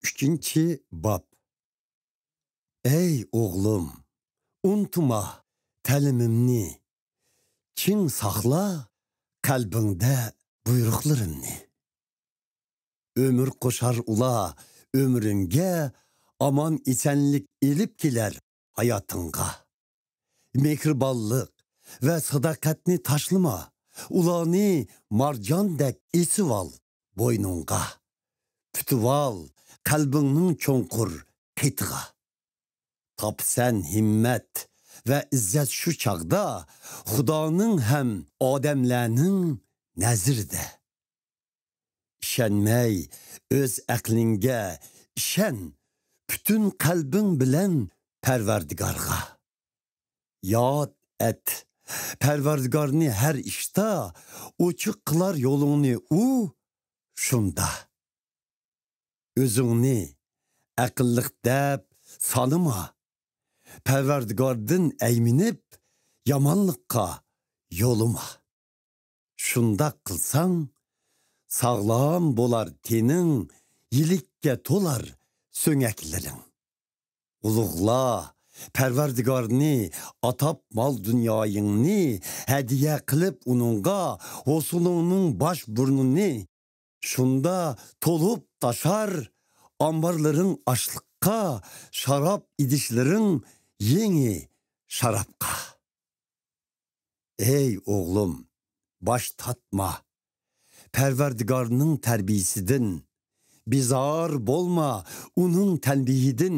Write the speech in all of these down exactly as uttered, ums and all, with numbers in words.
ئۈچىنچى باب. ئەي ئوغلۇم، ئۇنتۇما تەلىمىمنى، چىڭ ساقلا قەلبىڭدە بۇيرۇقلىرىمنى. ئۆمۈر قوشار ئۇلار ئۆمرۈڭگە، ئامان-ئېسەنلىك ئېلىپ كېلەر ھاياتىڭغا. مېھرىبانلىق ۋە ساداقەتنى تاشلىما، ئۇلارنى مارجاندەك ئېسىۋال بوينۇڭغا. پۈتۈۋال قەلبىڭنىڭ چوڭقۇر قېتىغا. تاپىسەن ھىممەت ۋە ئىززەت شۇ چاغدا، خۇدانىڭ ھەم ئادەملەرنىڭ نەزىرىدە. ئىشەنمەي ئۆز ئەقلىڭگە، ئىشەن پۈتۈن قەلبىڭ بىلەن پەرۋەردىگارغا. ياد ئەت، پەرۋەردىگارنى ھەر ئىشتا، ئوچۇق قىلار يولۇڭنى ئۇ شۇندا. ئۆزۈڭنى ئەقىللىق دەپ سانىما، پەرۋەردىگاردىن ئەيمىنىپ يامانلىققا يولىما. شۇنداق قىلساڭ، ساغلام بولار تېنىڭ، يىلىككە تولار سۆڭەكلىرىڭ. ئۇلۇغلا پەرۋەردىگارنى، ئاتاپ مال-دۇنيايىڭنى ھەدىيە قىلىپ ئۇنىڭغا، ھوسۇلۇڭنىڭ باش بۇرنىنى. شۇندا تولۇپ تاشار ئامبارلىرىڭ ئاشلىققا، شاراب ئىدىشلىرىڭ يېڭى شارابقا. ئەي ئوغلۇم، باش تارتما پەرۋەردىگارنىڭ تەربىيىسىدىن، بىزار بولما ئۇنىڭ تەنبىھىدىن.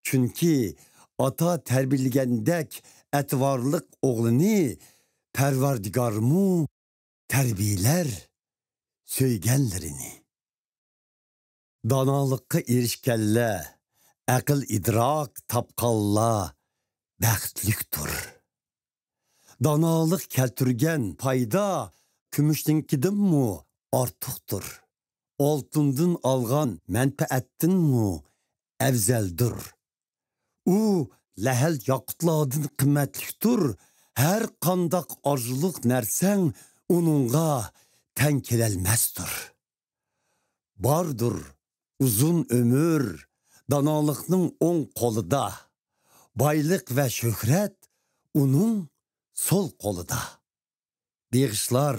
چۈنكى ئاتا تەربىيەلىگەندەك ئەتىۋارلىق ئوغلىنى، پەرۋەردىگارمۇ تەربىيەلەر سۆيگەنلىرىنى. دانالىققا ئېرىشكەنلەر، ئەقىل-ئىدراك تاپقانلار بەختلىكتۇر. دانالىق كەلتۈرگەن پايدا كۈمۈشنىڭكىدىنمۇ ئارتۇقتۇر. ئالتۇندىن ئالغان مەنپەئەتتىنمۇ ئەۋزەلدۇر. ئۇ لەھەل ياقۇتلاردىن قىممەتلىكتۇر. ھەر قانداق ئارزۇلۇق نەرسەڭ ئۇنىڭغا تەڭ كېلەلمەستۇر. باردۇر ئۇزۇن ئۆمۈر دانالىقنىڭ ئوڭ قولىدا، بايلىق ۋە شۆھرەت ئۇنىڭ سول قولىدا. بېغىشلار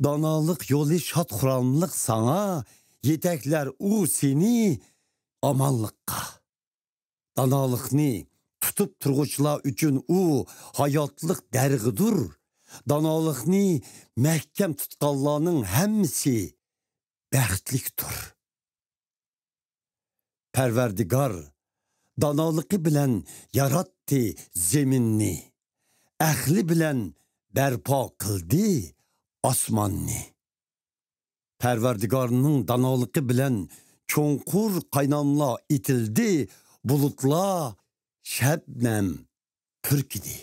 دانالىق يولى شاد-خۇراملىق ساڭا، يېتەكلەر ئۇ سېنى ئامانلىققا. دانالىقنى تۇتۇپ تۇرغۇچىلار ئۈچۈن ئۇ ھاياتلىق دەرىخىدۇر. دانالىقنى مەھكەم تۇتقانلارنىڭ ھەممىسى بەختلىكتۇر. پەرۋەردىگار دانالىقى بىلەن ياراتتى زېمىننى، ئەقلى بىلەن بەرپا قىلدى ئاسماننى. پەرۋەردىگارنىڭ دانالىقى بىلەن چوڭقۇر قايناملار ئېتىلدى، بۇلۇتلار شەبنەم پۈركىدى.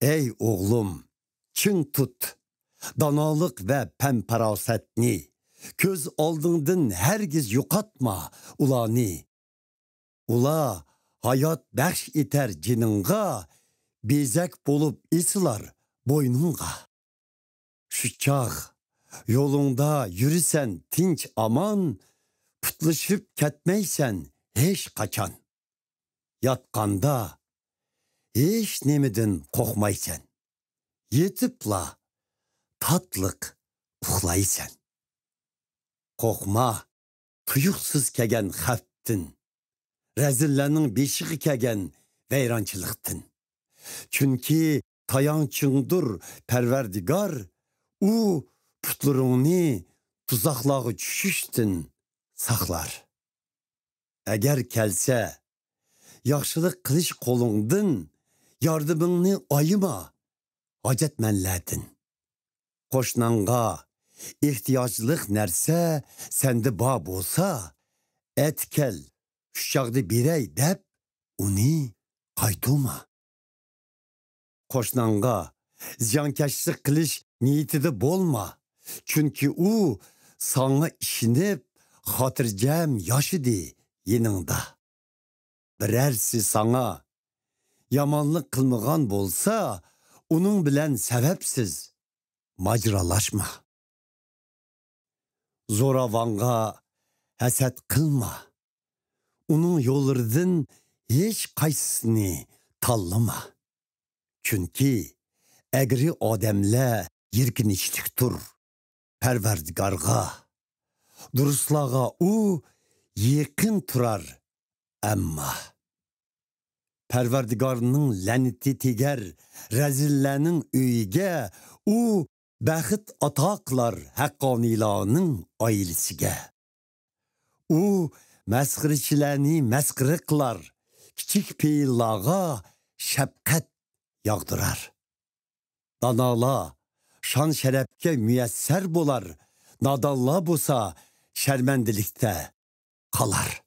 ئەي ئوغلۇم، چىڭ تۇت دانالىق ۋە پەم-پاراسەتنى، كۆز ئالدىڭدىن ھەرگىز يوقاتما ئۇلارنى. ئۇلار ھايات بەخش ئېتەر جېنىڭغا، بېزەك بولۇپ ئېسىلار بوينۇڭغا. شۇ چاغ يولۇڭدا يۈرىسەن تىنچ-ئامان، پۇتلىشىپ كەتمەيسەن ھېچقاچان. ياتقاندا ھېچنېمىدىن قورقمايسەن، يېتىپلا تاتلىق ئۇخلايسەن. قورقما تۇيۇقسىز كەلگەن خەۋپتىن، رەزىللەرنىڭ بېشىغا كەلگەن ۋەيرانچىلىقتىن. چۈنكى تايانچىڭدۇر پەرۋەردىگار، ئۇ پۇتلىرىڭنى تۇزاقلارغا چۈشۈشتىن ساقلار. ئەگەر كەلسە ياخشىلىق قىلىش قولۇڭدىن، ياردىمىڭنى ئايىما ھاجەتمەنلەردىن. قوشناڭغا ئېھتىياجلىق نەرسە سەندە بار بولسا، ئەتە كەل، شۇ چاغدا بېرەي دەپ ئۇنى قايتۇرما. قوشناڭغا زىيانكەشلىك قىلىش نىيىتىدە بولما، چۈنكى ئۇ ساڭا ئىشىنىپ، خاتىرجەم ياشىدى يېنىڭدا. بىرەرسى ساڭا يامانلىق قىلمىغان بولسا، ئۇنىڭ بىلەن سەۋەبسىز ماجىرالاشما. زوراۋانغا ھەسەت قىلما. ئۇنىڭ يوللىرىدىن ھېچ قايسىسىنى تاللىما. چۈنكى ئەگرى ئادەملەر يىركىنچلىكتۇر پەرۋەردىگارغا. دۇرۇسلارغا ئۇ يېقىن تۇرار، ئەمما پەرۋەردىگارنىڭ لەنىتى تېگەر رەزىللەرنىڭ ئۆيىگە. ئۇ بەخت ئاتا قىلار ھەققانىيلارنىڭ ئائىلىسىگە. ئۇ مەسخىرىچىلەرنى مەسخىرە قىلار، كىچىك پېئىللارغا شەپقەت ياغدۇرار. دانالار شان-شەرەپكە مۇيەسسەر بولار، نادانلار بولسا شەرمەندىلىكتە قالار.